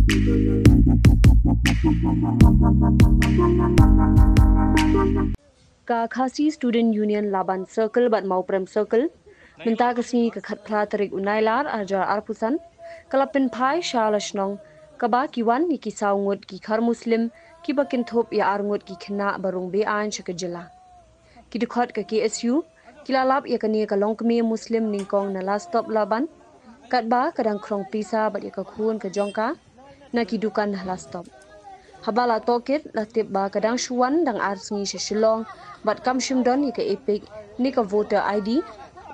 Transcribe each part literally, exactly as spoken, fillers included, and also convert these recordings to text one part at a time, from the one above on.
Ka Khasi Student Union Laban Circle bad Mawprem Circle mynta ka sngi ka khatphra tarik u Nailar arhajar arphew san ka la pynphai sha la shnong kaba ki wan ïa ki saw ngut ki khar Muslim kiba kynthup ïa ar ngut ki khynnah ba rung be-aiñ sha ka jylla. Ki dkhot ka K S U ki la lap ïa kane ka longkmie Muslim nyngkong na la stop Laban katba ka dang khrong pisa bad ïa ka khun ka jong ka na ki dukan ha la stop. Haba la tohkit la tip ba ka dang shu wan dang ar sngi sha Shillong bad kam shym don ïa ka EPIC ne ka voter I D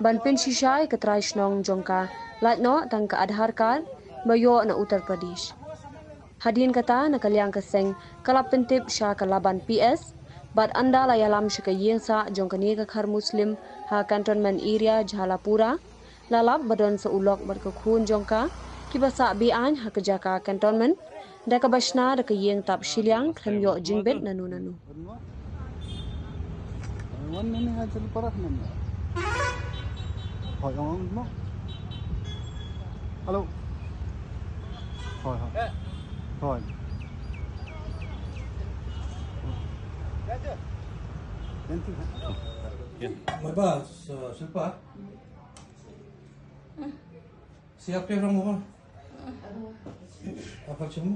ban pynshisha ïa ka trai shnong jong ka, lait noh tang ka Aadhaar card ba ïoh na Uttar Pradesh. Hadien kata na ka liang ka seng ka la pyntip sha ka Laban P S bad ynda la ïalam sha ka ïing sah jong kane ka khar Muslim ha Cantonment Area Jhalapura, la lap ba don sa u lok bad ka khun jong ka kiba sah be-aiñ ha ka jaka Cantonment da kaba shna da ka ïing tap shiliang khlem ïoh jingbit nano nano. Hello. Hoi, hoi. Hoi. Maba, Shilpa. Siap ya, orang. Apa cuma?